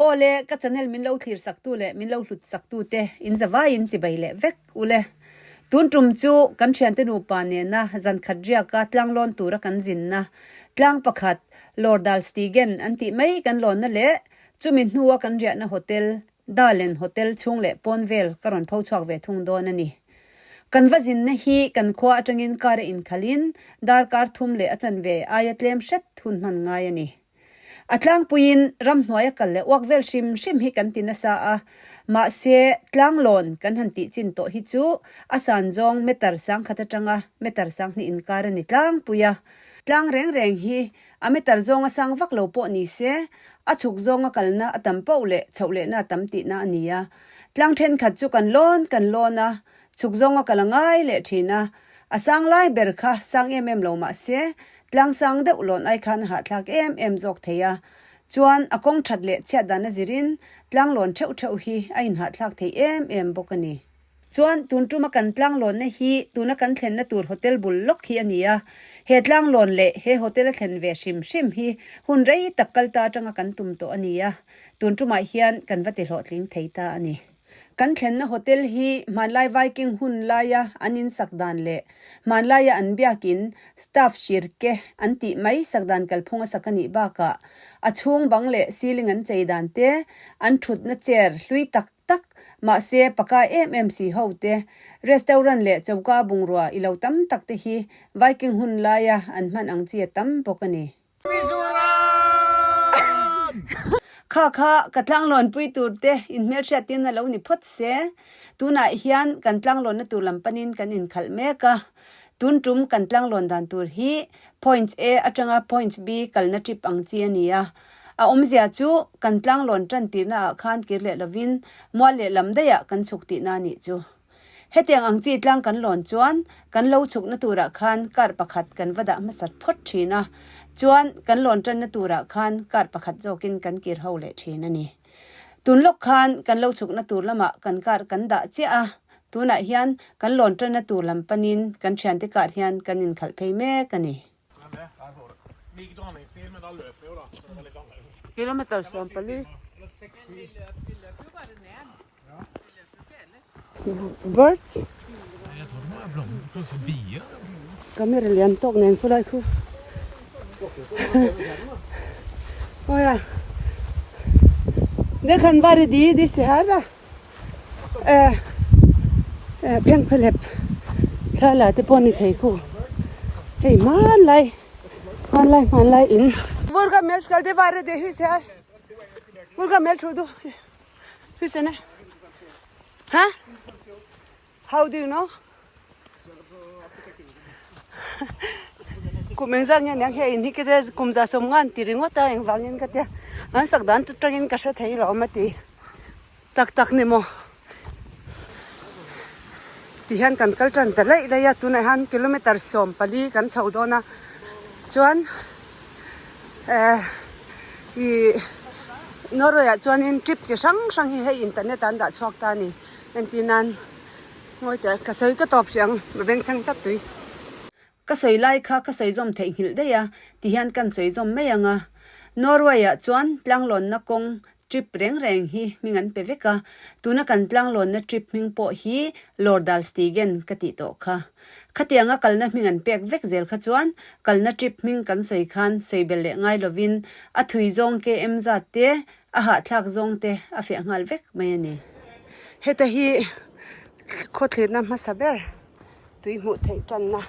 Aw le, ka channel min lo thlir saktu leh min lo hlut saktu te in zavaiin chibai leh vek u le. Tun tum chu kan thiante nupa nena zan khat riaka tlanglawn tura kan zinna tlang pakhat Lordalstigen an tih mai kan lawnna leh chumi hnua kan riahna hotel Dalen Hotel chhung leh pawn vel ka rawn pho chhuak ve thung dawn a ni. Kan va zinna hi kan khua atangin kar a inkhalhin darkar thum leh a chanve aia tlem hret hun hman ngai a ni. A tlangpuiin ramhnuaia kal leh uak vel hrim hrim hi kan ti nasa a, mahse tlanglawn kan han tih chin tawh hi chu a san zawng meter sangkhat atanga meter sanghnih inkar a ni tlangpui a. Tlang reng reng hi a meter zawnga sang vak lo pawh ni se, a chhuk zawnga kalna a tam poh leh chhoh lehna a tam tihna a ni a. Tlang thenkhat chu kan lawn kan lawn a, chhuk zawnga kal a ngai leh thin a, a sang lai ber kha sang em em lo mah se, tlang sang deuh lawn ai khan a hahthlak em em zawk thei a. Chuan a kawng that leh chhiat dan a zirin tlang lawn theuh theuh hi a inhahthlak thei em em bawk a ni. Chuan tun tuma kan tlang lawnna hi tuna kan thlenna tur hotel bul lawk hi a ni a, he tlang lawn leh he hotel a thlen ve hrim hrim hi hun rei tak kal ta atanga kan tum tawh a ni a, tun tumah hian kan va ti hlawhtling thei ta a ni. Kan thlenna hotel hi hmanlai Viking hun laia an in sak dan leh hmanlaia an biakin staff shirke an tih mai sak dan kalphung a sak a nih bakah a chhung bang leh ceiling an chei dan te, an thutna chair hlui tak tak mahse paka em em si ho te, restaurant leh choka bungrua i lo tam tak te hi Viking hun laia an hman ang chi a tam bawk a ni. Kha kha ka tlanglawnpui tur te inhmelhriattirna lo ni phawt se, tunah hian kan tlanglawnna tur lam panin kan inkhalh mek a. Tun tum kan tlanglawn dan tur hi Point A atanga Point B kalna trip ang chi a ni a. A awmzia chu kan tlanglawn tan tirna ah khan kir leh lovin mual leh lam daihah kan chhuk tihna a nih chu. Hetiang ang chi tlang kan lawn chuan kan lo chhukna turah khan kar pakhat kan va dah hmasat phawt thin a, chuan kan lawn tanna turah khan kar pakhat zawkin kan kir ho leh thin a ni. Tun lawk khan kan lo chhukna tur lamah kan kar kan dah chiah a, tunah hian kan lawn tanna tur lam panin kan thiante kar hian kan inkhalh phei mek a ni. Kilometer 40. Birds Camera lian tawk nen khulai khu Oya Det kan være de disse her da eh eh phengphehlep thla la te pawh ni thei khu hei hmanlai hmanlai hmanlai in Hvor gammel skal det være det huset her? Hvor gammel tror du huset er? Hæ? How do you know? Kum engzat nge aniang hei in hi kete kum za sawm nga an ti ringawt a engvangin ka tia an sak dan atangin ka hre thei lo awm a ti tak tak ni maw ti hian kan kal tan ta laih laih a tunah hian kilometer 14 kan chho dawn a chuan eh ih Norway ah chuanin trip chi hrang hrang hi hei internet ah an dah chhuak ta a ni entir nan ngawi teh ka sawi ka tawp hrih ang vengchheng tlat tui. Ka sawi lai kha ka sawi zawm theihnghilh daih a ti hian kan sawi zawm mai ang a. Norway ah chuan tlanglawnna kawng trip reng reng hi hming an pe vek a, tuna kan tlanglawnna trip hming pawh hi Lordalstigen ka tih tawh kha. Khatianga kalna hming an pek vek zel kha chuan kalna trip hming kan sawi khan sawi belh leh ngai lovin a thui zawng KM zat te, a hahthlak zawng te a fiah nghal vek mai a ni. Heta hi khawthlirna hmasa ber tui hmuh theih tanna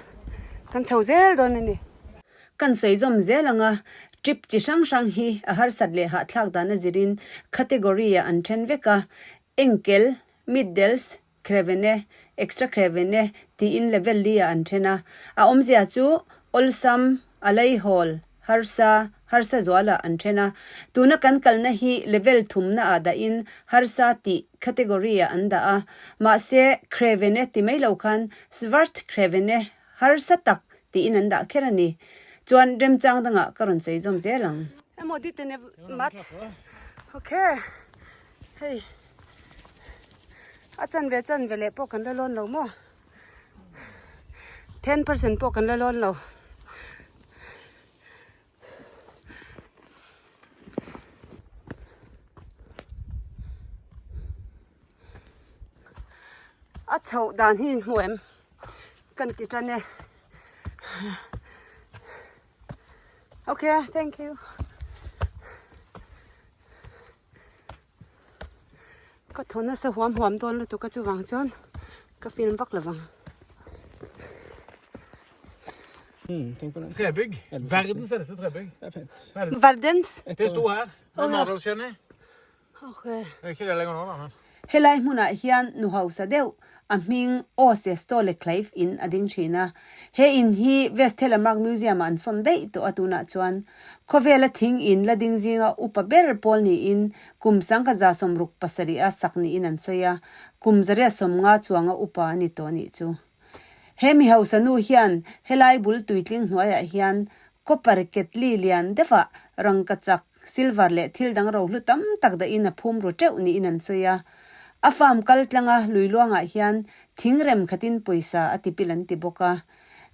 kan chho zel dawn a ni. Kan sawi zawm zel ang a, trip chi hrang hrang hi a harsat leh hahthlak dan a zirin category-ah an then vek a, Enkel, Middels, Krevene, Extra Krevene tiin level li-ah an then a. A awmzia chu awlsam, a leihawl, harsa, harsa zualah an then a. Tuna kan kalna hi level thumnaah dahin harsa tih category-ah an dah a. Mahse, Krevene ti mai lo khan Svart Krevene, harsa tak, tiin an dah kher a ni. Chuan remchang dangah ka rawn sawi zawm zel ang. Emaw ditene mat. Okay. Hei. A chanve chanve leh pawh kan la lawn lo maw? 10% pawh kan la lawn lo. A chhoh dan hi in hmu em? Kan ti tan e. Ok, thank you. Ka thaw nasa huam huam dawn lutuk a chuvang chuan ka film vak lovang. Trebygg. Verdens eldste trebygg. Verdens? Det sto her. Med Nadalsjøen i. Ok. Det er ikke det lenger nå da, men. Helai hmunah hian nu hausa deuh a hming Åse Stålekleiv in a ding thin a. He in hi West Telemark Museum ah an sawn daih tawh a tunah chuan khawvela thing in la ding zinga upa ber pawl niin kum 1967 a sak niin an sawi a, kum 150 chuanga upa a ni tawh a nih chu. He mi hausa nu hian helai bul tuitling hnuaiah hian copper ketli lian deuhah rangkachak, silver leh thil dang rohlu tam tak dahin a phum ru teuh niin an sawi a. A farm kal tlanga lui luangah hian thing rem khatin pawisa a tipil an ti bawk a.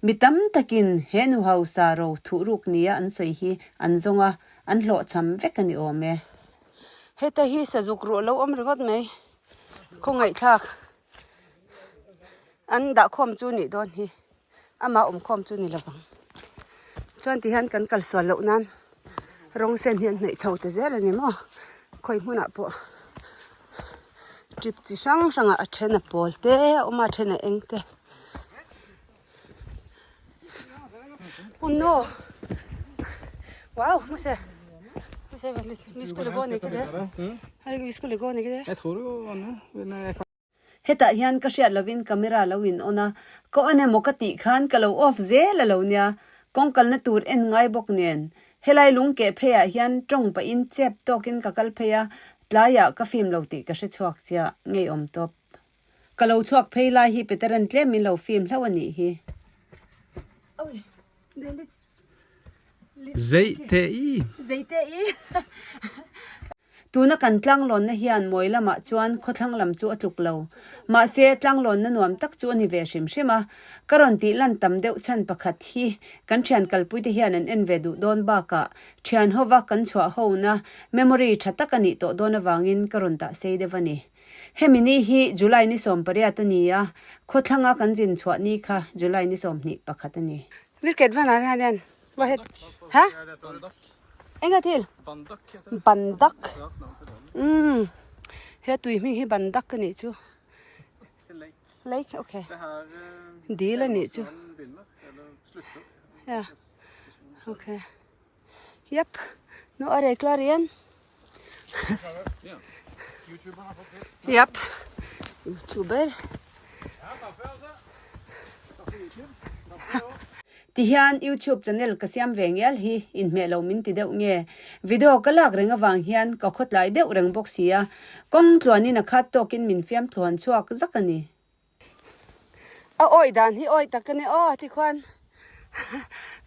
Mi tam takin he nu hausa ro thuh ruk nia an sawi hi an zawng a, an hlawhchham vek a ni awm e. Heta hi sazuk ruh lo awm ringawt mai, khawngaihthlak an dahkhawm chu nih dawn hi. Amah awmkhawm chu ni lovang. Chuan ti hian kan kal sual loh nan rawng sen hi an hnaih chho ta zel a ni maw? Khawi hmunah pawh trip chi hrang hrangah a then a pawl te a awm a, a then a eng te. Oh no! Wow! Muse! Muse vi skulle gå ned ikke det? Herregud, vi skulle gå ned ikke det? Jeg tror det går an, men jeg kan Hetah hian ka hriat lovin camera lo in on a, ka on emaw ka tih khan ka lo off zel a lo nia, kawng kalna tur en ngai bawk nen. Helai lung keh pheiah hian tawng pahin chep tawkin ka kal phei a, tlaiah ka film lo tih ka hre chhuak chiah, ngeiawm tawp. Ka lo chhuak phei lai hi Peteran tlem min lo film hlauh a nih hi. Zeih teh i! Zeih teh i! Tuna kan tlanglawnna hian mawi lamah chuan khawthlang lam chu a tluk lo. Mahse, tlanglawnna nuam tak chu a ni ve hrim hrim a. Ka rawn tih lan tam deuh chhan pakhat hi kan thian kalpuite hian an en ve duh dawn bakah thian hova kan chhuah hona memory tha tak a nih tawh dawn avangin ka rawn dah sei deuh a ni. Hemi ni hi July ni 18 a ni a, khawthlanga kan zin chhuah ni kha July ni 21 a ni. Vilket vanah hian Ha? Enga thil? Bandak. Umm. He tui hming hi bandak a nih chu. Lake, okay. Dil a nih chu. Yeah. Okay. Yep. No are klar igen. Yep. Youtuber. Tihian YouTube channel ka siam ve ngial hi inhmeh lo min ti deuh nge? Video ka lak reng avang hian ka khawtlai deuh reng bawk si a, kawng tluanin a khat tawkin min fiam tluan chhuak zak a ni. A awi dan hi awi tak a ni aw tikhuan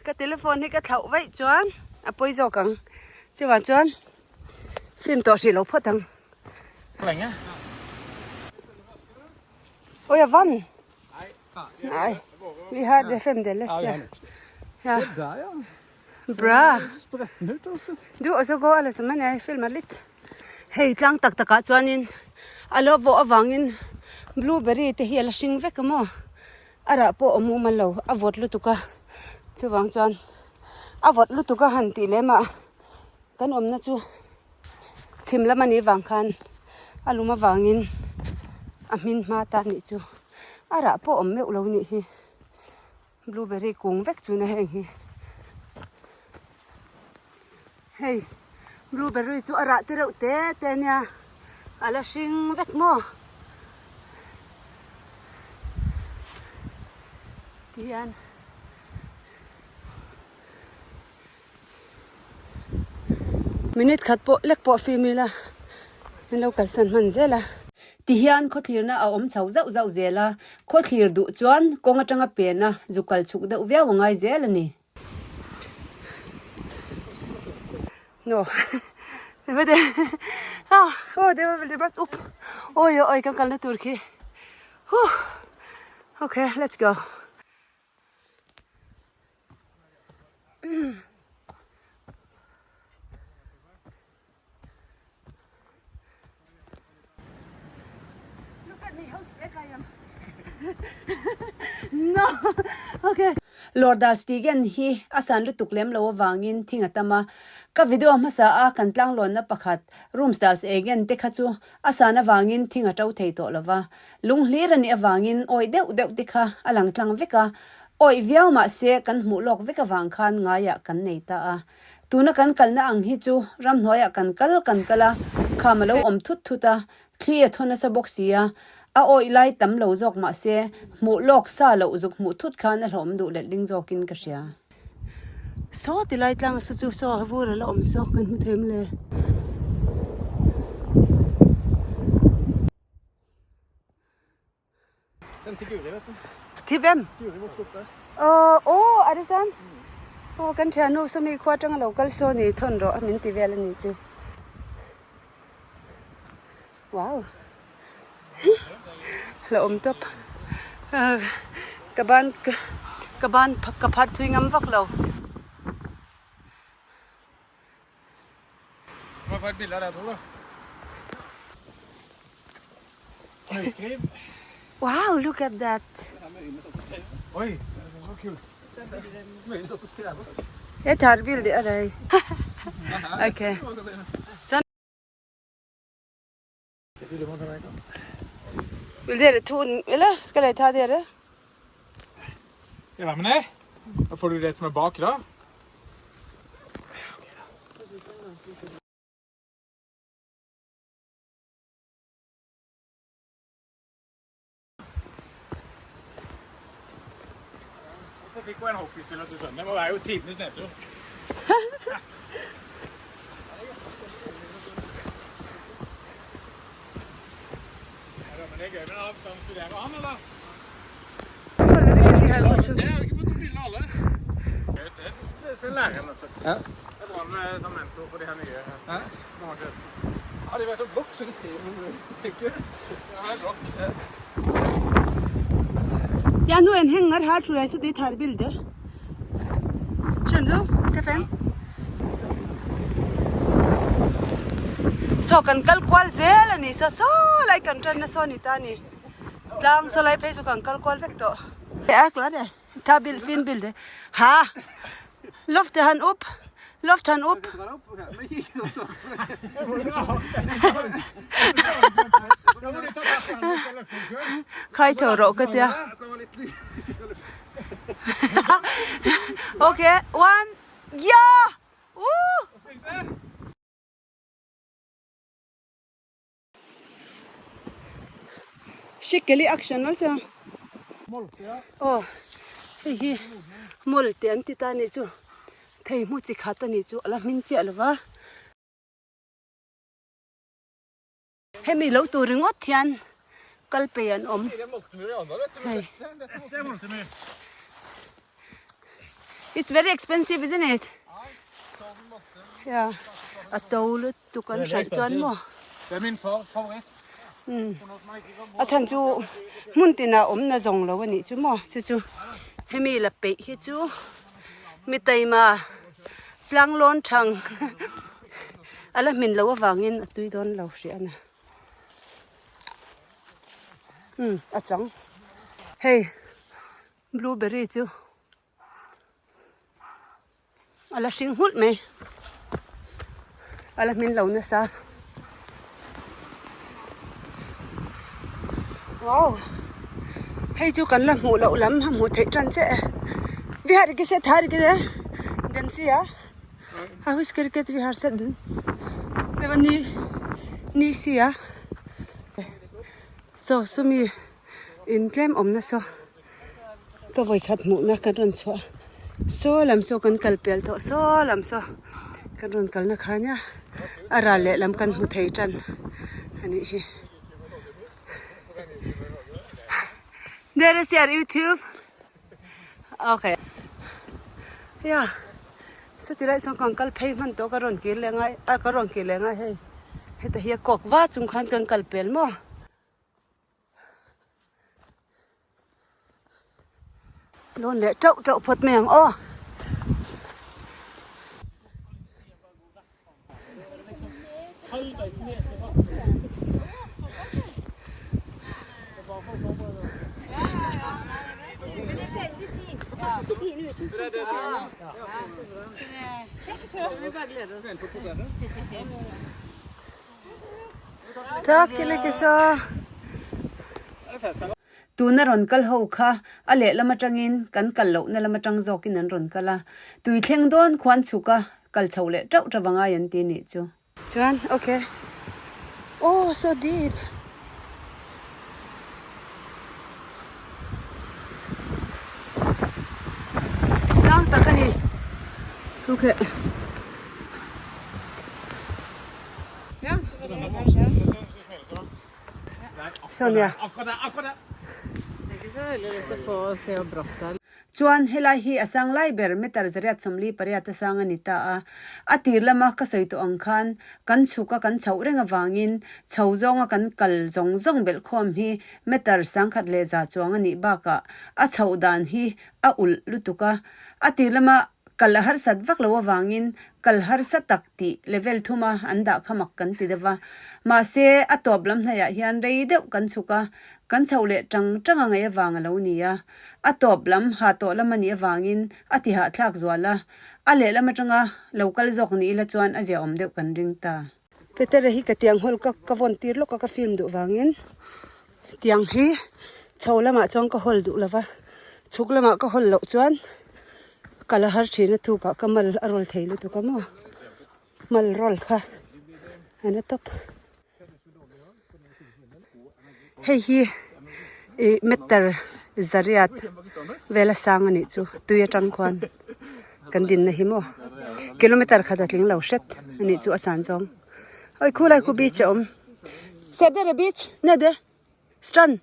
ka telephone hi ka thlauh vaih chuan a pawi zawk ang chuvang chuan film tawh hrih lo phawt ang. Awi a van ai vi har det fremdeles ja ja bra du og så gå alle sammen jeg filmer litt. Hei tlang tak takah chuanin a lo vawh avangin blueberry te hi a la hring vek a maw a rah pawh a mumal lo a vawt lutuk a chuvang chuan a vawt lutuk a han tih lem ah kan awmna chu chhim lam a nih vang khan a lum avangin a hmin hma ta a nih chu a rah pawh a awm meuh lo a nih hi. Blueberry kung vek chu na heng hi. Hei blueberry chu a rah te reuh te te a nia a la hring vek maw tihian. Minute khat pawh lek pawh fim ila min lo kalsan hman zel a. Tihian khawthlirna a awm chho zauh zauh zel a, khawthlir duh chuan kawng atanga pena zu kal chhuk deuh viau a ngai zel a ni. No Oh det var veldig bratt opp Oi oi kan kalna tur khi Huh Ok let's go. Look at me, how spec I am. No! Ok. Lordalstigen hi a san lutuk lem lo avangin thing a tam a, ka video hmasa a kan tlanglawnna pakhat Romsdalsegen te kha chu a san avangin thing a to thei tawh lo va, lung hlir a nih avangin awih deuh deuh te kha a lang tlang vek a, awih viau mahse kan hmuh lawk vek avang khan ngaiah kan nei ta a. Tuna kan kalna ang hi chu ramhnuaiah kan kal kan kal a, kham a lo awm thut thut a, thli a thaw nasa bawk si a, a awih lai tam lo zawk mahse hmuh lawk sa loh zuk hmuh thut khan a hlawm duh letling zawkin ka hria. Saw ti lai tlang a sa chu saw a vur a la awm saw kan hmu thei mawle. Thivem Aw a ri chuan aw kan thiannu sawmi khua atanga lo kal sawn i thawn rawh a min ti vel a ni chu wow la awm tawp ka ban ka ban ka phat thui ngam vak lo. Wow, look at that. Jeg tar bilde av deg. Ok. Sånn. Vil dere to, eller skal jeg ta dere? Skal jeg være med ned? Da får du det som er bak da. Så fikk hun en hockeyspiller til sønnen. Det var jo tidenes nedtur. Ja, men det er gøy med han. Skal han studere han, eller? Det har jeg ikke fått noe bilde av alle. Det skal jeg lære henne. Ja. Jeg drar med som mentor for de her nye. Ja. Ja, de var så blokk, så de skriver ikke. Ja, det er blokk. Ja, noen henger her, tror jeg, så de tar bilde. Skjønner du, Steffen? Saw kan kal kual zel a ni, saw saw lai kan tan na saw ni ta ni. Tlang saw lai phei chu kan kal kual vek tawh. A klar e, ta bil fin bilde. Ha! Lofte han opp. Loft han opp. Khai chho rawh ka tia. Okay, one, ya! Woo! Skikkelig action also. Aw hei hi mall te an ti ta a nih chu thei hmu chi khat a nih chu a la hmin chiah lo va. Hemi lo tur ringawt hian kal pei an awm hei. It's very expensive isn't it? Yeah a to lut. Tu kan hraih chuan maw? Umm a chhan chu hmun tinah awmna zawng lo a nih chu maw chu chu hemi la peih hi chu mi taima tlang lawn thang a la hmin loh avangin a tui dawn lo hrih a ni umm a chang hei blueberry chu. A la hring nghulh mai a la hmin lo nasa wow hei chu kan la hmuh loh lam a hmuh theih tan che e vihar ki se thar ki se den sia a huis cricket vihar set den deva ni ni sia saw sawmi in tlem awmna saw. Ka vawikhat hmuhna kan rawn chhuah saw lam saw kan kal pel tawh saw lam saw kan rawn kalna kha nia a ral leh lam kan hmu thei tan a nih hi. There is your YouTube. Okay. Yeah. Chuti lai chuan kan kal phei hman tawh ka rawn kir leh ngai a ka rawn kir leh ngai hei heta hi a kawk va chung khan kan kal pel maw. Lawn leh teuh teuh phawt mai ang aw. Tuna rawn kal ho kha a lehlam atangin kan kal lohna lam atang zawkin an rawn kal a, tui thleng dawn khuan chhuk a kal chho leh tauh tauh angai an ti nih chu. Chuan ok oh so deep. Sang tak a ni ok. Sonia. Chuan helai hi a sang lai ber meter zariat 48 a sang a ni ta a. A tir lama ka sawi tawh ang khan kan chhuk a kan chhoh reng avangin chho zawnga kan kal zawng zawng belhkhawm hi meter 1100 chuang a nih bakah a chhoh dan hi a ulh lutuk a. A tir lama kal a harsat vak lo avangin kal harsa tak tih level thuma an dah kha mak kan ti deuh va. Mahse, a tawp lam hnaiah hian rei deuh kan chhuk a, kan chhoh leh tang tang a ngaih avang a lo ni a. A tawp lam ha tawh lam a nih avangin a ti hahthlak zual a, a lehlam atanga lo kal zawk ni ila chuan a ziaawm deuh kan ring ta. Petera hi ka tiang hawl ka ka vawn tir lawk a ka film duh vangin tiang hi chho lamah chuan ka hawl duh lova chhuk lamah ka hawl loh chuan ka la har thin a thukah ka mal a rawl thei lutuk a maw mal rawl kha a na tawp hei hi ih meter zariat vela sang a nih chu tui atang khuan. Kan dinna hi maw kilometer khat a tling lo hret a nih chu a san zawng. Oi khulai khu beach a awm. Ser dere beach nede strand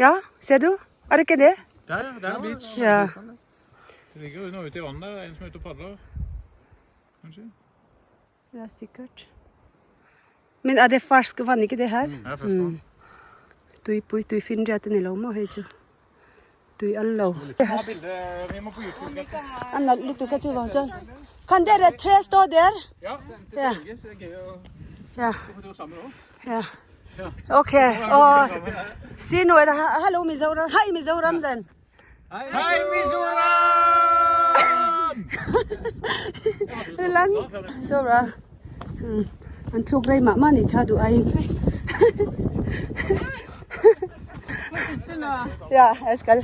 ya ser du er det ikke det? Der ja, der er beach. Ja. Det ligger jo noe ute i vannet der, en som er ute og padler. Kanskje? Ja, sikkert. Men er det fersk vann, ikke det her? Ja, fersk vann. Tuipui, tui finriat a ni lo maw hei chu. Tui al lo. Ta bilde, vi må på YouTube. A nalh lutuk a chuvang chuan. Kan dere tre stå der? Ja. Ja. Så det er gøy å Ja. gå på tur sammen òg. Ja. Ok, og si noe da. Hallo Mizoram. Hei Mizoram den. Hei, Mizoram! Lang. Så bra. An thluk rei mah mah ni kha duh aiin. Ya, jeg skal.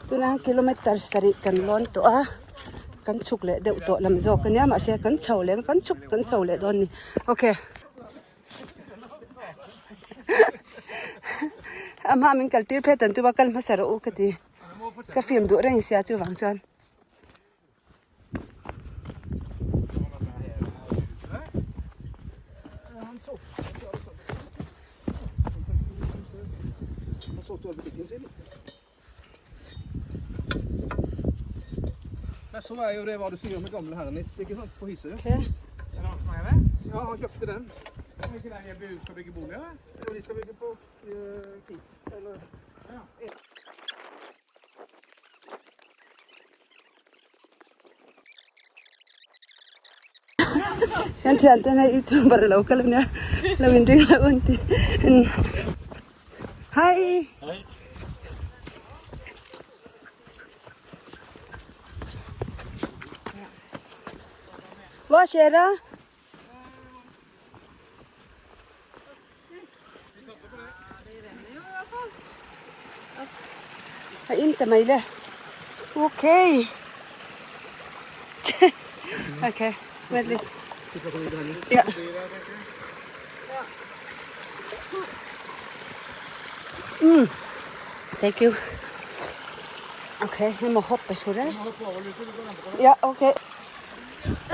Tuna kilometer sarih kan lawn tawh a, kan chhuk leh deuh tawh lam zawk ania mahse kan chho leh ang kan chhuk kan chho leh dawn a ni. Okay. A hma min kal tir phet an tum a kal hmasa rawh u ka ti ka film duh reng sia chuvang chuan. Nei, så er jo det hva du sier med gamle herrenis, ikke sant, på Hisøy. Ok. Er det han som eier det? Ja, han kjøpte den. Er det ikke der de skal bygge boliger? Jo, de skal bygge på eh, eller Ja. Kan thian ten hei youtuber lo kal ania lo in ring lo an ti hi. Hva skjer da? A in ta mai le. Okay. Okay, vent litt. Ja. Mm. Thank you. Ok, jeg må hoppe, tror jeg. Ja, ok.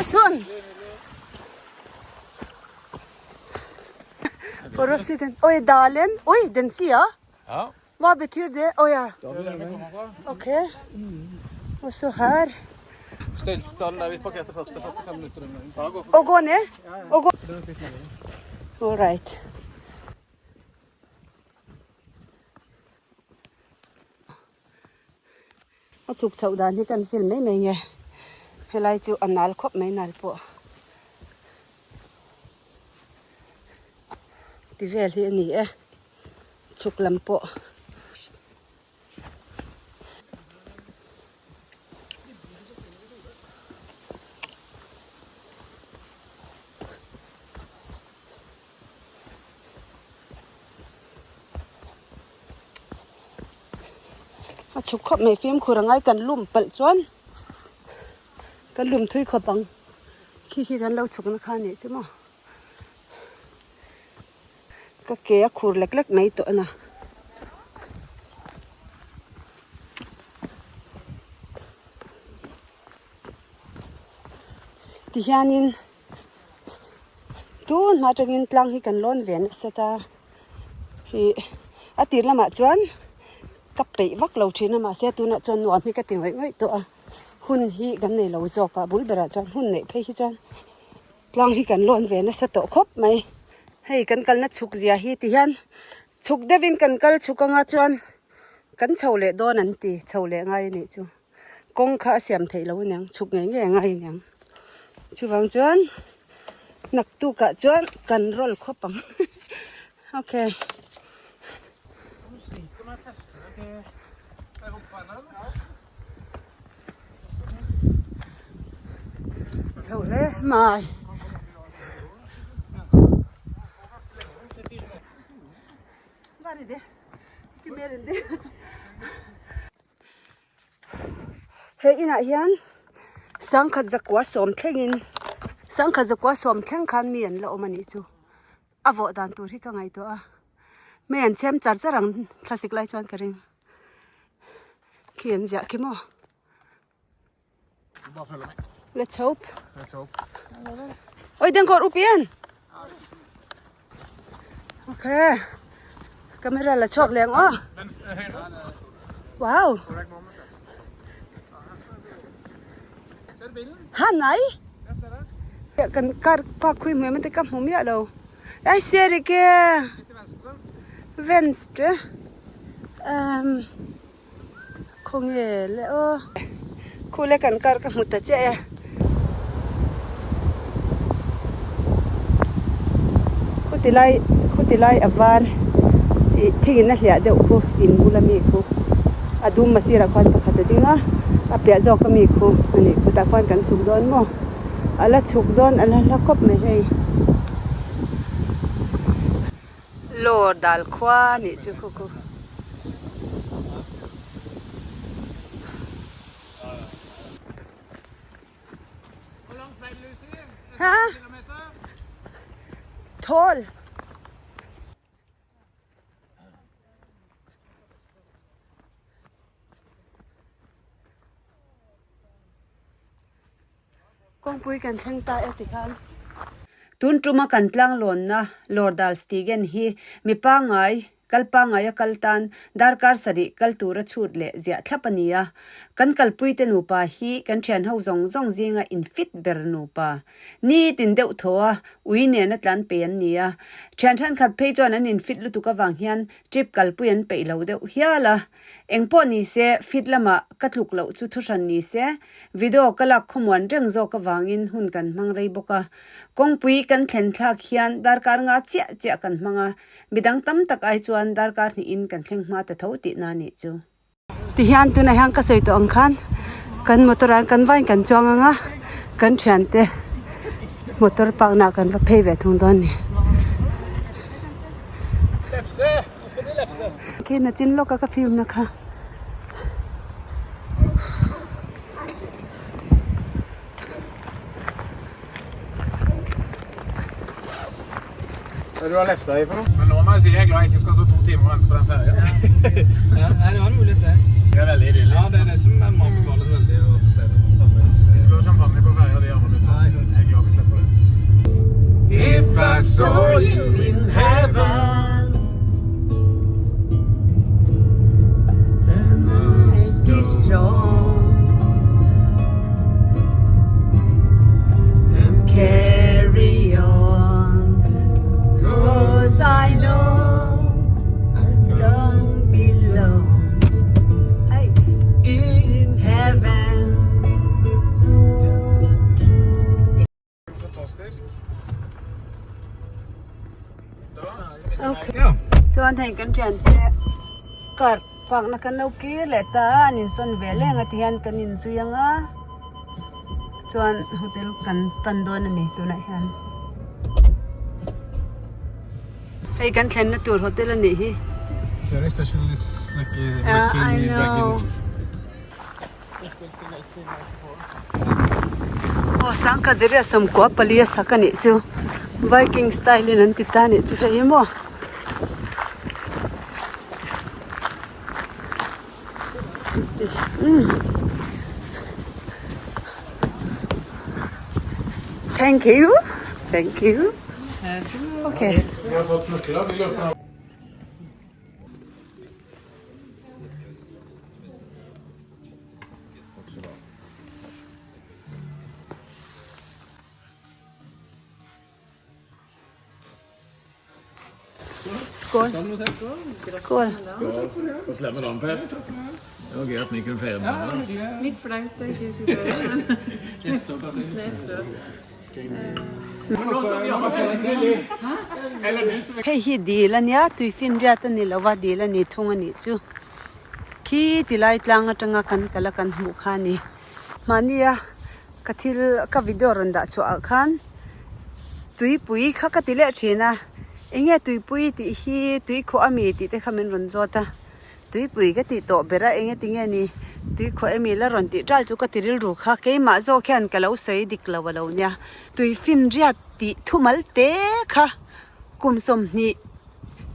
Sånn. For å si den Oi, dalen. Oi, den sida. Ja. Hva betyr det? Å ja. Det er der vi kommer fra. Ok. Og så her. Stølsdalen der vi parkerte først. Det er 45 minutter den veien. Bare gå forbi. Og gå ned. Og gå All right. A chhuk chhoh dan hi kan film mai mai nge helai chu a nal khawp mai nal pawh ti vel hi a ni e chhuk lam pawh. A chhuk khawp mai fimkhur a ngai kan lum palh chuan kan lum thui khawp ang khi khi kan lo chhuk na kha a nih chu maw ka ke a khur lek lek mai tawh a na. Tihianin tun hma atangin tlang hi kan lawn ve nasa ta ih a tir lamah chuan ka peih vak lo thin a mahse tunah chuan nuam hi ka ti ngawih ngawih tawh a hun hi kan nei lo zawk a bul berah chuan hun neih phei hi chuan tlang hi kan lawn ve nasa tawh khawp mai hei kan kalna chhuk zia hi tihian chhuk deuhin kan kal chhuk anga chuan kan chho leh dawn an ti chho leh ngai a nih chu. Kawng kha a siam theih loh aniang chhuk ngei ngei a ngai aniang chuvang chuan naktukah chuan kan rawl khawp ang okay. Chho hle mai. He inah hian sangkhat zakua sawm thlengin sangkhat zakua sawm thleng khan mi an la awm a nih chu a vawh dan tur hi ka ngaihtuah a mei an chhem char char ang thlasik lai chuan ka ring khi an ziah khi maw. Let's hope. Let's hope. Oi, den går opp igjen. Okay. Camera la chhuak leh ang aw. Wow. Ha nai. Kan car park khui hmuh em te ka hmu miah lo. Ai ser ike. Venstre. Um Khawnge le aw. Khule kan kar ka hmu ta chiah e. Khuti lai khuti lai a var ih thingin a hliah deuh khu in bula mi khu a dum a sirah khuan pakhat a ding a a piah zawk a mi khu a nih khutah khuan kan chhuk dawn maw a la chhuk dawn a la hla khawp mai hei. Lawr dal khua a nih chu khu khu. Ha? Thawl. Kawngpui kan thleng ta e tikhan. Tun tuma kan tlanglawnna Lordalstigen hi mi pangngai, kal pangngaia kal tan darkar sarih kal tura chhut leh ziah thlap a ni a. Kan kalpuite nupa hi kan thianho zawng zawng zinga infit ber nupa. Nitin deuh thaw a, ui nena tlan pe an ni a. Thian thenkhat phei chuan an infit lutuk avang hian trip kalpui an peih lo deuh hial a. Eng pawh ni se, fit lamah ka tluk loh chu thuhran ni se, video ka lak khawmuan reng zawk avangin hun kan hmang rei bawk a. Kawngpui kan thlen thlak hian darkar nga chiah chiah kan hmang a, midang tam tak ai chuan darkar hnihin kan thleng hma ta tho tihna a nih chu. Tihian tunah hian ka sawi tawh ang khan kan motor ah kan vain kan chuang ang a, kan thiante motor park nah kan va phei ve thung dawn a ni. Khi na chin lawk a ka film na kha. Hva er det du har lefsa i for noe? Men nå må jeg si jeg er glad jeg ikke skal stå to timer og vente på den ferja. Ja, nei, det var en mulighet det. Det er veldig idyllisk. Ja, det er det som jeg må anbefales veldig å bestille. De skulle ha champagne på ferja, de andre liksom. Ja, ikke sant. Jeg er glad vi slipper det. If I saw you in heaven Then must be strong And carry on Cause I know I don't belong Hey In heaven Fantastisk. Chuan hei kan thiante car park na kan lo kir leh ta a an insawn ve leng a tihian kan inzui ang a chuan hotel kan pan dawn a ni tunah hian hei kan thlenna tur hotel a nih hi. Very special this like uh, Yeah, I Viking know. dragons. Aw sangkhat zariah sawmkua pali a sak a nih chu viking style in an ti ta a nih chu hei hi maw. Thank you thank you okay. Skål. Skål. Gratulerer med dagen, Per. Det var gøy at vi kunne feire den sammen. Litt flaut å ikke sitte her, men Hei hi dil a nia, tuifinriat a ni lo va, dil a ni thung a nih chu. Khi tilai tlang atanga kan kal a kan hmuh kha a ni. Mahnia ka thil ka video rawn dah chhuah ah khan tuipui kha ka ti leh thin a, enge tuipui tih hi tuikhuah ami tih te kha min rawn zawt a, tuipui ka tih tawh ber a enge tinge ni tuikhuah emi la rawn tih ṭal chu ka ti rilru kha keimah zawk hian ka lo sawi dik lo a lo nia, tuifinriat tih thumal te kha kum 20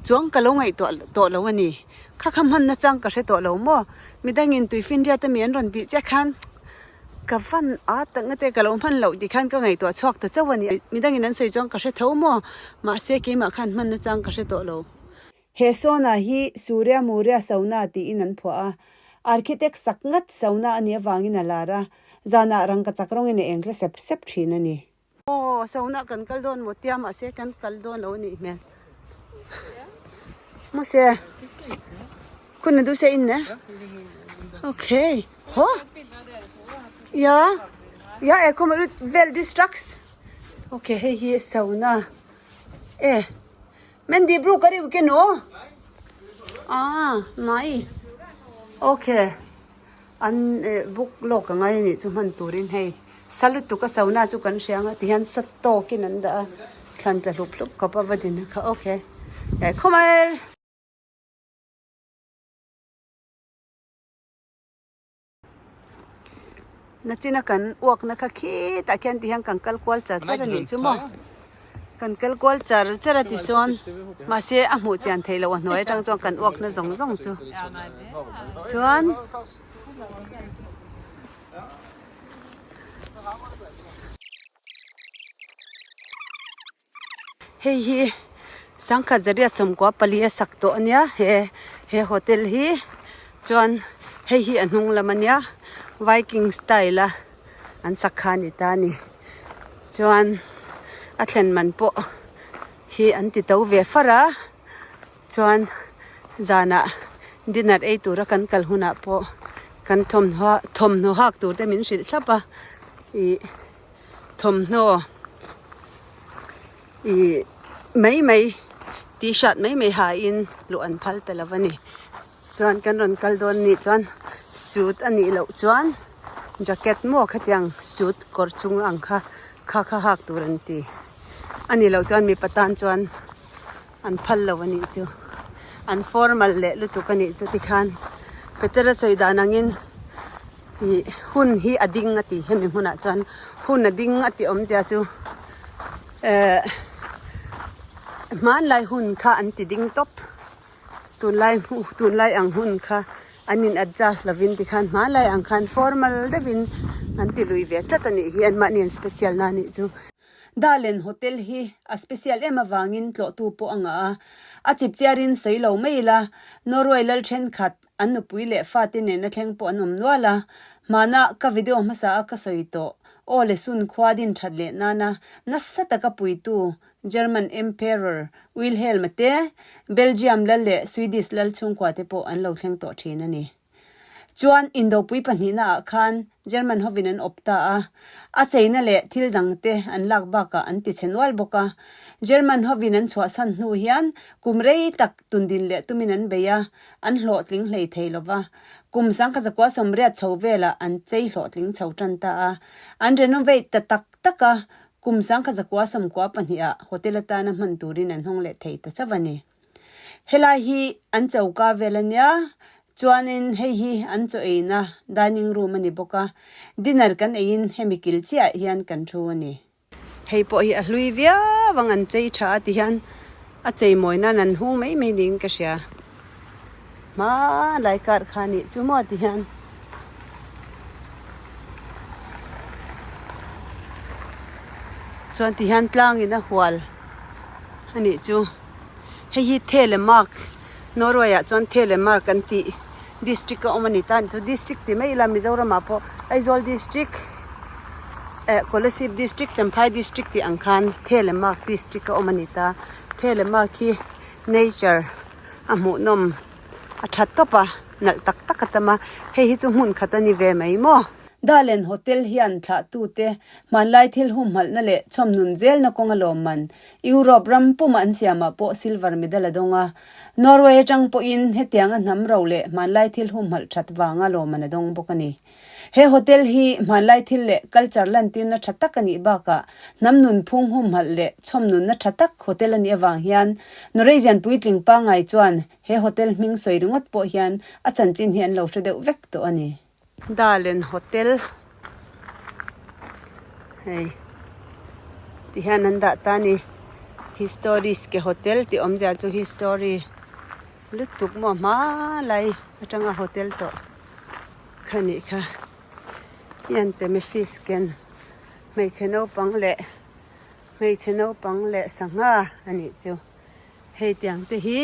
chuang ka lo ngaihtuah tawh lo a ni. Kha kha hmanna chang ka hre tawh lo maw? Midangin tuifinriat ami an rawn tih chiah khan ka van a tak nge te ka lo hman loh tih khan ka ngaihtuah chhuak ta chauh a ni. Midangin an sawi chuan ka hre tho maw? Mahse keimah khan hmanna chang ka hre tawh lo. He sauna hi Surya Murya Sauna tiin an phuah a, architect sak ngat sauna a nih avangin a lar a, zanah rangkachak rawngin a eng tle sep sep thin a ni. Aw sauna kan kal dawn maw tia mahse kan kal dawn lo a nih hmel. Muse khun a duh se in ne okay haw ya ya e khawm ut vel distracts okay hei hi sauna e men di bru ka riu ke no ah nai okay. An book lawk a ngai a nih chu hman turin hei sa lutuk a sauna chu kan hria ang a tihian sa tawkin an dah a thlan tla hlup hlup khawp a va din a kha okay eh khawmai. Nachina kan uakna kha khitah khian tihian kan kal kual char char a nih chu maw. Kan kal kual char char a tichuan mahse a hmuh chian theih loh a hnuai atang chuan kan uakna zawng zawng chu chuan hei hi sangkhat zariat sawmkua pali a sak tawh a nia he he hotel hi chuan hei hi a hnung lam a nia viking style a. an sak kha a ni ta a ni chuan a thlen man pawh hi an ti to ve far a chuan zanah dinner ei tura kan kal hunah pawh kan thawmhnaw thawmhnaw hak tur te min hrilh thlap a ih thawmhnaw ih mai mai t-shirt mai mai ha in luh an phal ta lo a ni. Chuan kan rawn kal dawn anih chuan suit a nih loh chuan jacket maw khatiang suit kawr chung ang kha kha kha hak tur an ti a nih loh chuan mipa tan chuan an phal lo a nih chu an formal leh lutuk a nih chu tikhan Petera sawi dan angin ih hun hi a ding a ti hemi hmunah chuan hun a ding a tih awmzia chu eh hmanlai hun kha an ti ding tawp. Tunlai hmuh tunlai ang hun kha an in adjust lovin tikhan hmanlai ang khan formal deuhin an ti lui ve tlat a nih hi anmahni an special na anih chu. Dalen Hotel hi a special em avangin tlawhtu pawh a ngah a, a chip chiarin sawi lo mai ila Norway lal thenkhat an nupui leh fate nena thleng pawh an awm nual a, hmana ka video hmasa a ka sawi tawh aw le sun khua din that leh nana nasa taka puitu German Emperor Wilhelm-a te, Belgium lal leh Swedish lal chhungkua te pawh an lo thleng tawh thin a ni. Chuan Indopui pahnihna ah khan German hovin an awp ta a, a cheina leh thil dang te an lak bakah an ti chhe nual bawk a. German hovin an chhuahsan hnu hian kum rei tak tundin leh tumin an bei a, an hlawhtling hlei thei lo va. Kum sangkha zakua 80 chho velah an chei hlawhtling chho tan ta a, an renovate ta tak tak a, Kum 1992 ah hotel atana hman turin an hawng leh thei ta chauh a ni. Helai hi an choka vel ania chuanin hei hi an chaw eina dining room a ni bawk a, dinner kan eiin hemi kil chiah hian kan thu a ni. Hei pawh hi a hlui viau ang an chei tha a ti hian a chei mawi nan an hung mai mai niin ka hria. Hmanlai kar kha nih chu maw ti hian. Chuan ti hian tlang in a hual a nih chu. Hei hi Thelemark Norway ah chuan Thelemark an tih district a awm a ni ta chu district ti mai ila Mizoram ah pawh Aizawl district eh Kolasib district Champhai district tih ang khan Thelemark district a awm a ni ta. Thelemark hi nature a hmuhnawm a tha tawp a nalh tak tak a tam a hei hi chu hmun khat a ni ve mai maw. Dalen Hotel hian thlahtute hmanlai thil humhalhna leh chhawmhnun zelna kawnga lawmman Europe ram puma an siamah pawh silver medal a dawng a. Norway atang pawhin hetianga hnam ro leh hmanlai thil humhalh that vanga lawmman a dawng bawk a ni. He hotel hi hmanlai thil leh culture lantirna tha tak a nih bakah hnam nunphung humhalh leh chhawmnunna tha tak hotel a nih avang hian Norwegian puitling pangngai chuan he hotel hming sawi ringawt pawh hian a chanchin hi an lo hre deuh vek tawh a ni. Dalen Hotel hei ti hian an dah ta a ni Historiske Hotel tih awmzia chu history lutuk maw hmalai atanga hotel tawh kha nih kha hian peme fish ken hmeichhe naupang leh hmeichhe naupang leh sangha a nih chu hei tiang te hi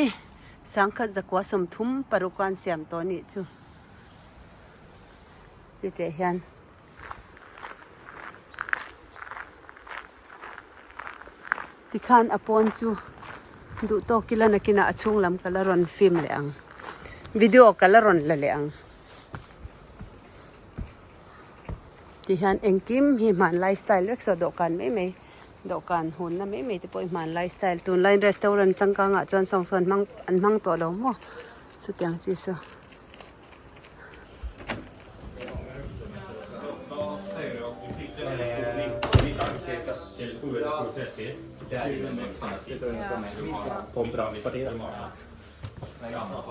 sangkhat zakua sawmthum paruk a an siam tawh a nih chu. Titeh hian tikhan a pawn chu duh tawk ila nakinah a chhung lam ka la rawn film leh ang video ka la rawn la leh ang tihian engkim hi hmanlai style vek saw dawhkan mai mai dawhkan hunna mai mai te pawh hi hmanlai style tunlai restaurant changkangah chuan sawng sawn hmang an hmang tawh lo maw chutiang chi saw.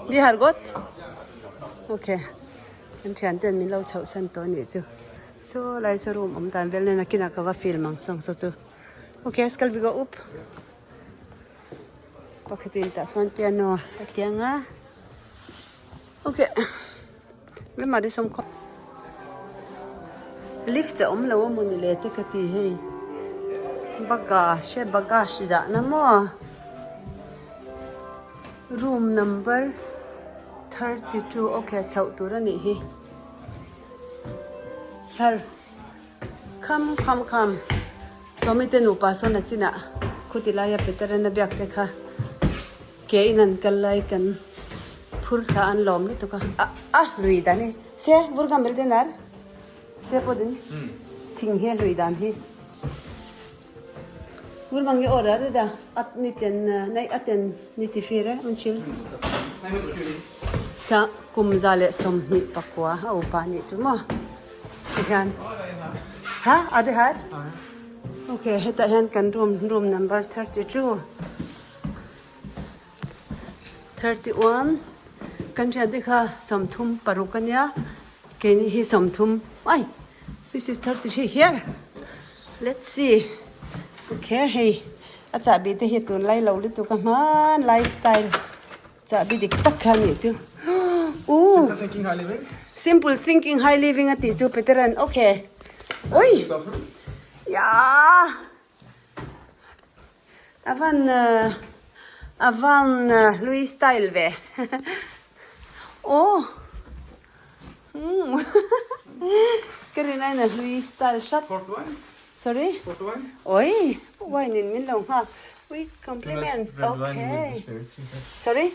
Ni har gawt ok kan thian ten min lo chhoh san tawh anih chu saw lai saw room awm dan vel nen a kinah ka va film ang sawng saw chu ok skal vi go up pakhatin tah sawn piano a tiang a. Ok Mema de sawm khaw Lift a awm lo a mawni le te ka ti hei Bagage he bagage dah na maw Room number 32 ok chhoh tur a nih hi Her Kham kham kham Sawmi te nupa sawn a chinah khuti laia Peterana biak te kha Ke in an kal lai kan phur thla an lawm lutuk a, a a hlui dan hi se vur kha mil dinar se pawh din thing hi a hlui dan hi vur mang hi order a da at ni ten nei a ten ni ti fir e un chil sa kum za leh 25 a upa nih chu maw tihian ha a de har okay hetah hian kan room room number 32. 31 kan hriat te kha 36 a nia keini hi 30 ai this is 33 here let's see okay hei a chahbi te hi tunlai lo lutuk a hmanlai style chahbi dik tak kha a nih chu uh simple thinking high living a tih chu Peter-a'n okay ui yah. A van a van hlui style ve aw umm ka rin aiin a hlui style hrat sorry oi wine in min lo nghak ui compliments okay sorry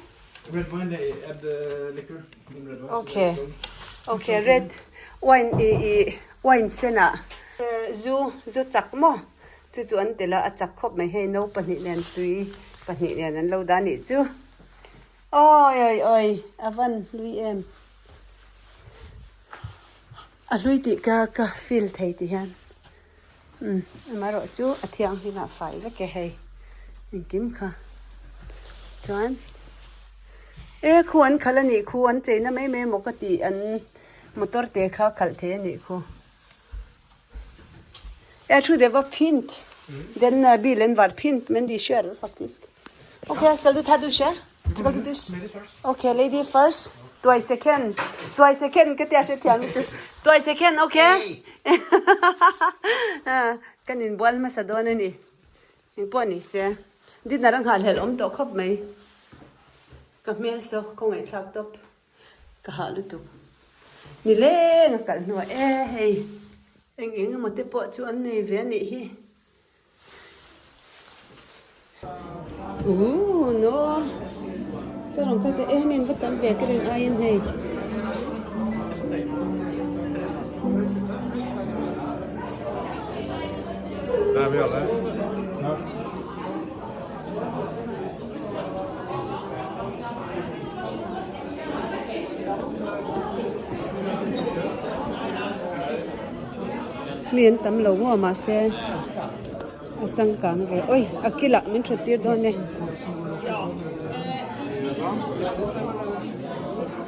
okay okay red wine i i wine senah zu zu chak maw. Chu chu an tel a, a chak khawp mai hei no pahnih nen tui pahnih nen an lo dah nih chu. Awi awi awi a van hlui em. A hlui tih ka ka feel thei ti hian umm amaherawh chu a thianghlim ah fai vek e hei engkim kha chuan. E khu an khalh a nih khu an cheina mai mai maw ka tih an motor te kha khalh thei a nih khu. E thu det var fint. Den bilen var fint men de kjører faktisk. Ok, skal du ta dusje? Skal du dusje? Ok, lady first. Tuai second. Tuai second ka tia hre thiam lutuk. Tuai second, ok? Kan inbual hmasa dawn a ni. Engpawh ni se. Dinner a nghahhlelh awm tawh khawp mai. Ka hmel saw ka ngaihthlak tawp. Ka hah lutuk. Ni leng a kalh hnuah e hei. Eng eng emaw te pawh chu an nei ve a nih hi. Ooh no. Ka rawn kal ta em em va tam ve ka rin aiin hei. Mi an tam lo maw mahse a changkang ve oi a kilah min thut tir dawn e.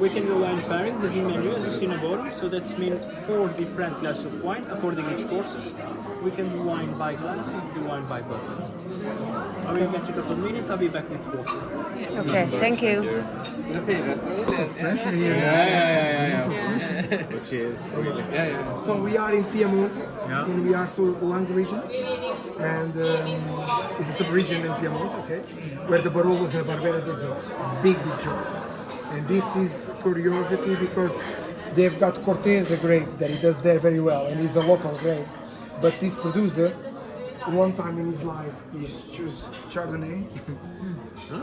We can do wine pairing the menu as you see in the bottom, so that's mean four different glass of wine according each courses. We can do wine by glass and do wine by bottles. I will get you a couple of minutes, I'll be back with water. Okay, thank you. Pressure here. Yeah, yeah, yeah, yeah. Which is really Yeah, yeah. So we are in Piemonte, Yeah. in we are so Lang region, and it's a sub-region in Piemonte, okay, where the Barolos and Barbera does a big, big job. And this is curiosity because they've got Cortese grape that he does there very well, and he's a local grape. But this producer, one time in his life, he choose Chardonnay,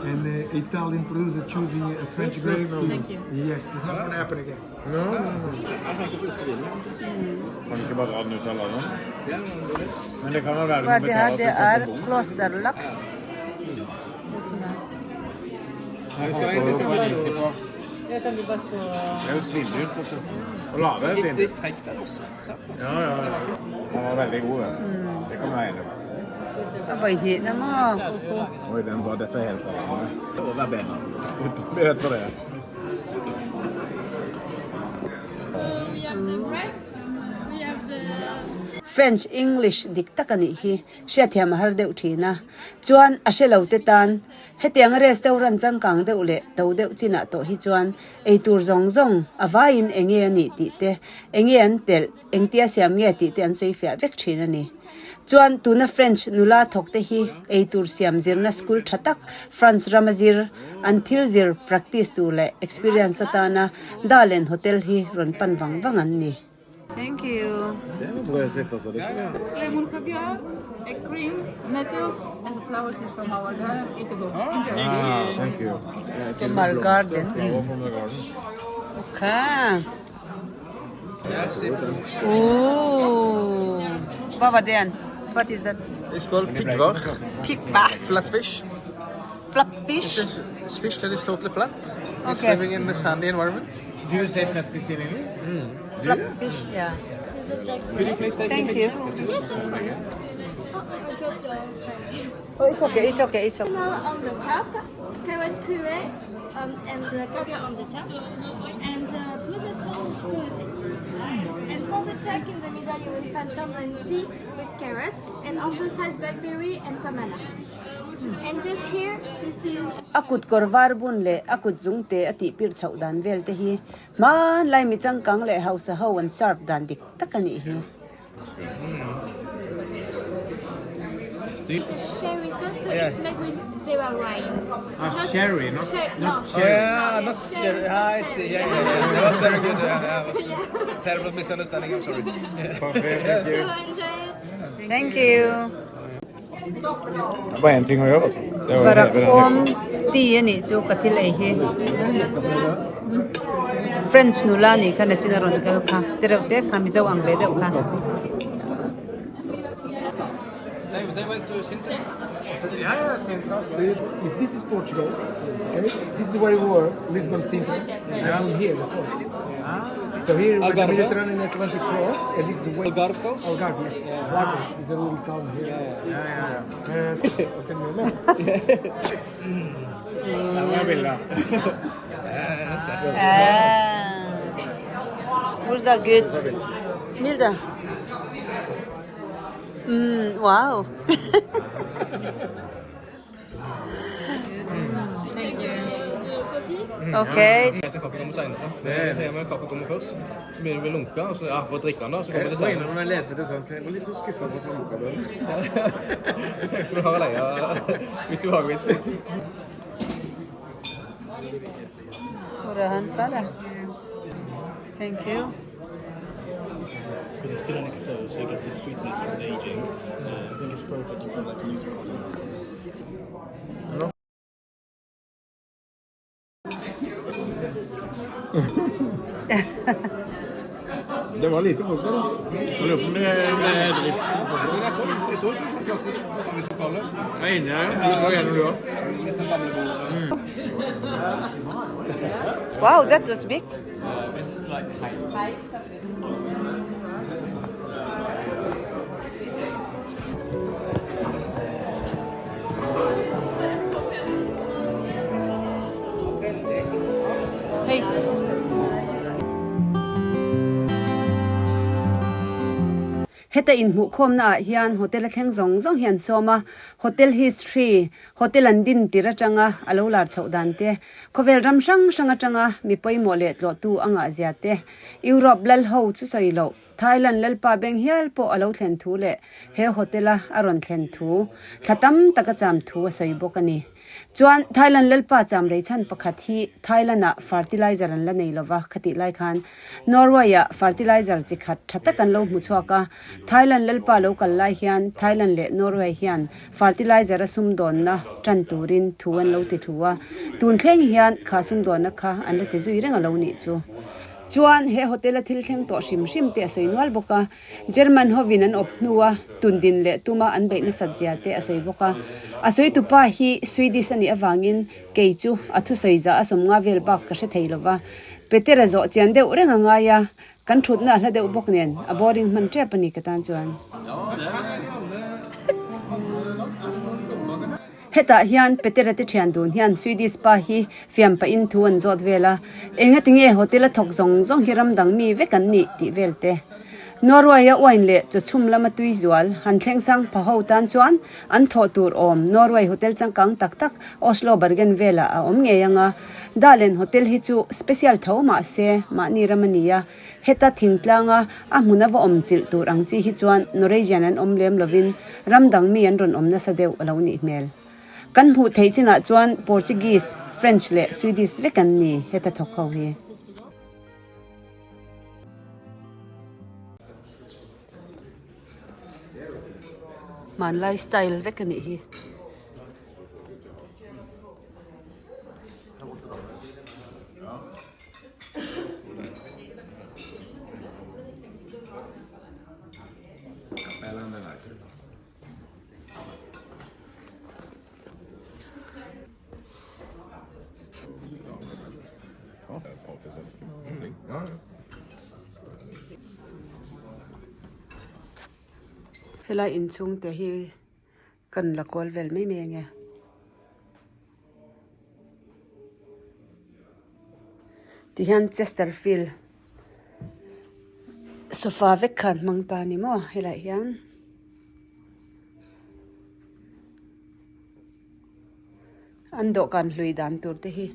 and uh, Italian producer choosing a French grape. Thank you. Yes, it's not going to happen again. No, no, no. Kan du ikke bare dra den ut av landet? Men det kan vel være du Hva må er det her? betale Det til er bom. klosterlaks. Her står det jo bare easy på. Det er jo svindyrt, vet du. Å lage er svindyrt. Ja, ja, ja. Den var veldig god, den. Det kan vi være enige om. A vawi hnih na maw khu khu. Oi, den var dette er helt fra hverandre. Og verbena. Vi vet hva det er. We have the bread, we have the French, English dik tak a nih hi hriatthiam a har deuh thin a. Chuan a hre lo te tan hetiang restaurant changkang deuh leh to deuh chinah tawh hi chuan eitur zawng zawng a vaiin enge a nih tih te, enge an telh, engtia siam nge tih te an sawi fiah vek thin a ni. Chuan tuna French nula thawk te hi eitur siam zirna school tha tak France rama zir an thil zir practice tur leh experience atana Dalen Hotel hi rawn pan vang vang an ni. Thank you. Lemon caviar, egg cream, nettles, and the flowers is from our garden. Eatable. Enjoy. Ah, thank you. From our garden. Flower from the garden. Kha. Ooh. Vad var den? What is that? It's called piggvar. Piggvar. Flatfish. Flatfish? It's fish that is totally flat. It's Okay. living in the sandy environment. Do you say flatfish in English? Flatfish, yeah. Could you please take Thank a you. picture of this? Oh, it's okay, it's okay, it's okay. on the top, carrot puree, and the caviar on the top, and blueberry sauce food. And for the check in the middle, you will find salmon tea with carrots, and on the side, blackberry and tamana. And just here, this is A kut kawr var bun leh a kut zung te a tih pir chhoh dan vel te hi hmanlai mi changkang leh hausa ho an serve dan dik tak a nih hi. sherry sauce, so it's made with zero wine. It's Ah, sherry, not- no. not cherry. Yeah, not cherry. Ah, I see. Yeah, yeah, yeah. That was very good. Yeah, yeah, was terrible misunderstanding. I'm sorry. Perfect, thank you. So enjoy it. Thank you. Det er bare én ting å gjøre, altså. Det er å heve den Varakawm tea a nih chu ka thil ei hi. French nula nih khan a chin a rawn kal kha tereuh te kha Mizo ang ve deuh kha. They, they went to Sintra. Ja, ja, Sintra. If this is Portugal, okay, this is where we were, Lisbon, Sintra, and from here, the coast. So here was the Algarve? Mediterranean Atlantic cross, and this is where Algarve coast? Algarve, yes. Lagos is a little town here. Ja, ja, ja. Send me a map. Der var bildet. Who's that good? Smil da. Mm, wow. Okay. Kaffe kommer senere. Det pleier med kaffe kommer først. Så begynner vi å lunke, og så ja, for å drikke den da, så kommer det Jeg må senere. innrømme når jeg leste det sånn, så jeg var litt så skuffa over at det var mokabønner. Du tenker du har leia midt i bakvitsen. Hvor er han fra, da? Thank you. Because it's still an XO, so it gets the sweetness from the aging. I think it's perfect for like new cognac. Det var lite folk der, da. Jeg lurer på om det det er driften fortsatt. Det er sånn, det så ut som et klassisk forsamlingslokale. Jeg er inne her. Du var gjennom du òg. Litt sånn gamle bord. Wow, that was big. Face. Heta inhmuhkhawmna ah hian hotel a thleng zawng zawng hi an sawm a, hotel history, hotel an din tir atanga a lo lar chhoh dan te, khawvel ram hrang hrang atanga mi pawimawh leh tlawhtu a ngah zia te, Europe lal ho chu sawi loh, Thailand lalpa beng hial pawh a lo thlen thu leh he hotel a a rawn thlen thu, thla tam tak a cham thu a sawi bawk a ni. Chuan Thailand lalpa cham rei chhan pakhat hi Thailand ah fertilizer an la nei lova khatih lai khan Norway ah fertilizer chi khat tha tak an lo hmu chhuak a, Thailand lalpa lo kal lai hian Thailand leh Norway hian fertilizer a sumdawnna tan turin thu an lo ti thlu a, tun thleng hian kha sumdawnna kha an la ti zui reng a lo nih chu. Chuan he hotel a thil thleng tawh hrim hrim te a sawi nual bawk a, German hovin an awp hnu a, tundin leh tuma an beih nasat zia te a sawi bawk a. A sawitupa hi Swedish a nih avangin kei chu a thusawi za a sawmnga vel bak ka hre thei lo va. Petera zawh chian deuh reng a ngai a, kan thutna a hla deuh bawk nen a boring hman tep a ni ka tan chuan. Hetah hian Petera te thian dun hian Swedish pa hi fiam pahin thu an zawt vel a, engati nge hotel a thawk zawng zawng hi ram dang mi vek an nih tih vel te. Norway-a wine leh chawchhum lama tui zual han thleng sang pha ho tan chuan an thawh tur awm Norway hotel changkang tak tak Oslo Bergen velah a awm ngei ang a, Dalen hotel hi chu special tho mah se mahni ram a ni a, Heta thingtlanga a hmun a va awm chilh tur ang chi hi chuan Norwegian an awm lem lovin ram dang mi an rawn awm nasa deuh a lo nih hmel. Kan hmuh theih chinah chuan Portuguese, French leh Swedish vek an ni heta thawk ho hi. Hmanlai style vek a nih hi. Helai inchhung te hi kan la kawl vel mai mai ange. Tihian Chesterfield sofa vek kha an hmang ta a ni maw helaiah hian. An dawhkan hlui dan tur te hi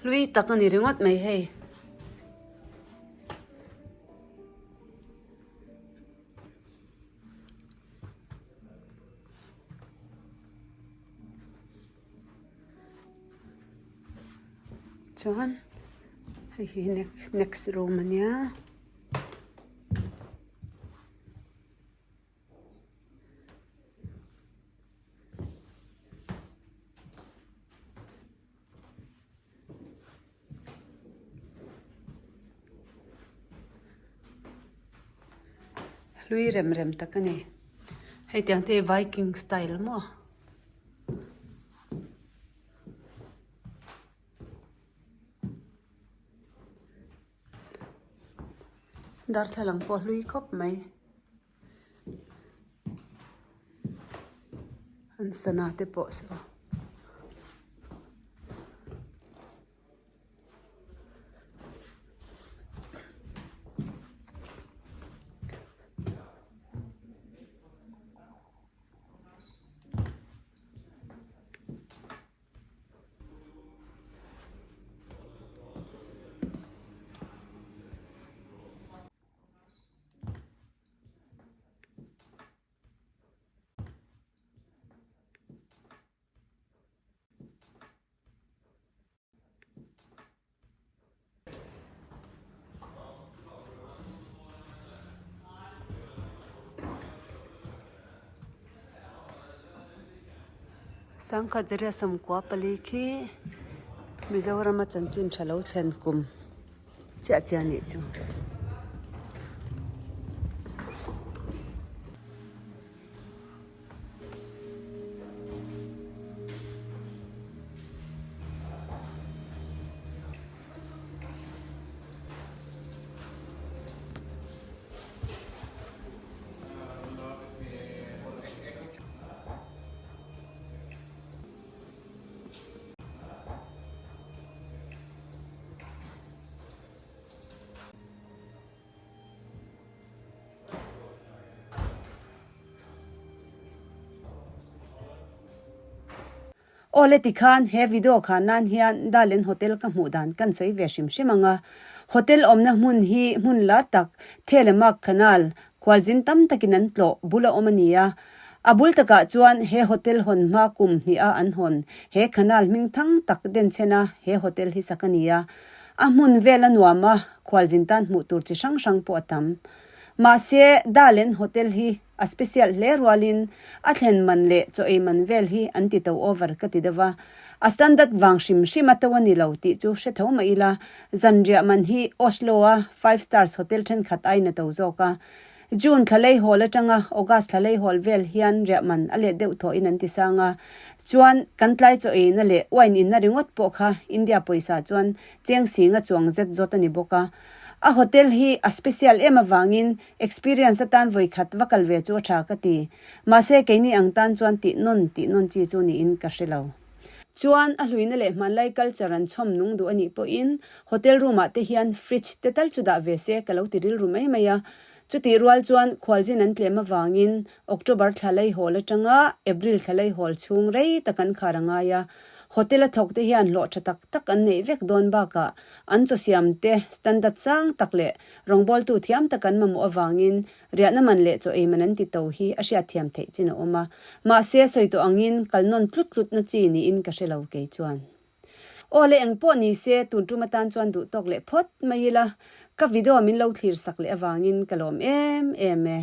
hlui tak a ni ringawt mai hei. Chuan hei hi next room a nia. Hlui rem rem tak a ni. Hei tiang te hi viking style maw? Darthlalang pawh a hlui khawp mai. An sana te pawh saw. Sangkhat Zaria 94 khi Mizorama chanchin tha lo thlen kum chiah chiah nih chu. Aw le tikhan he video khan nan hian Dalen Hotel ka hmuh dan kan sawi ve hrim hrim ang a. Hotel awmna hmun hi hmun lar tak Thelemark Canal khualzin tam takin an tlawh bul a awm a ni a. A bul takah chuan he hotel hawn hma kum hniha an hawn he canal hming thang tak denchhena he hotel hi sak a ni a. A hmun vel a nuam a, khualzin tan hmuh tur chi hrang hrang pawh a tam. Mahse, Dalen Hotel hi a special hle rualin a thlen man leh chaw ei man vel hi an ti to over ka ti deuh a. A standard vang hrim hrim a to a ni lo tih chu hre tho mah ila, zanriah man hi Oslo-a five stars hotel thenkhat aiin a to zawk a. June thla lei hawl atanga August thla lei hawl vel hian riah man a let deuh thawhin an ti sang a. Chuan, kan tlai chaw eina leh wine inna ringawt pawh kha India pawisa chuan cheng singa chuang zet zawt a ni bawk a. A hotel hi a special em avangin experience atan vawi khat va kal ve chu a tha ka ti. Mahse, keini ang tan chuan tih nawn tih nawn chi chu niin ka hre lo. Chuan, a hluina leh hmanlai culture an chhawm nung duh a nih pawhin hotel room ah te hian fridge te tal chu dah ve se ka lo ti rilru mai mai a. Chutih rual chuan khualzin an tlem avangin October thla lei hawl atanga April thla lei hawl chhung rei tak an khar a ngai a. Hotel a thawk te hian hlawh tha tak tak an neih vek dawn bakah an chaw siam te standard sang tak leh rawngbawltu thiam tak an mamawh avangin Riahna man leh chaw ei man an ti to hi a hriatthiam theih chin a awm a, mahse sawi tawh angin kal nawn tlut tlutna chi niin ka hre lo kei chuan. Aw le eng pawh ni se tun tum atan chuan duh tawk leh phawt mai ila, ka video min lo thlir sak leh avangin ka lawm em em e.